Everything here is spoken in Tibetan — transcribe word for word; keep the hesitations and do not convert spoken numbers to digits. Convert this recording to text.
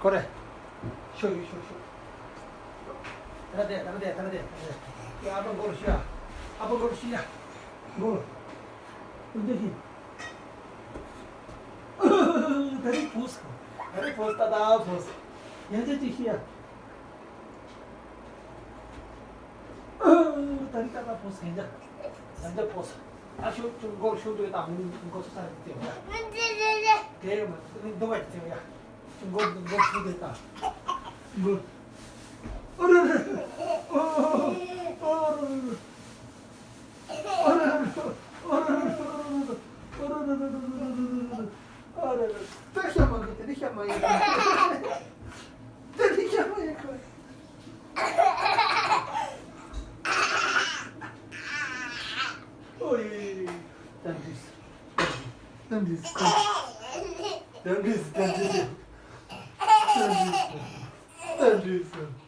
ཨོ་རེད། ཤོག་ཤོག་ཤོག་ཤོག་ད་ལྟ་དེ་ད་ལྟ་དེ་ད་ལྟ་དེ། ཡ་ཨ་ཕ་མགོ་ལ་ཤི་ཡ། ཨ་ཕ་མགོ་ལ་ཤི་ཡ། མགོ་ལ། ཨུ་ཅག་ཤི། ད་རེས་ཕོས། ད་རེས་ཕོས་ད་ད་ཕོས། ཡང་ཅག་ཅིག་ཤི་ཡ། ད་རེས་ད་ད་ཕོས་ཡང་ཅག་ཡང་ཅག་ཕོས། ཨ་ཤོག་ཅུང་མགོ་ལ་ཤོག་དུས་ད་མགོ་ཚོ་ས་རེད་དེ་ཡ། དེ་ཡ་མ་དེ་མགོ་ག་ཅིག་དེ་ཡ། མགོ་མགོ་ཆུ་དེ་ལྟ། མགོ། ཨོ་རེ་རེ། ཨོ་རེ་རེ། ཨོ་རེ་རེ། ཨོ་རེ་རེ། ཨོ་རེ་རེ། དེ་ཤ་མ་གི་དེ་ཤ་མ་ཡིན། དེ་ཤ་མ་ཡིན་ཁོ། ཨོ་ཡེ། ད་འདྲིས། ད་འདྲིས། ད་འདྲིས། ད་འདྲིས། ད་འདྲིས།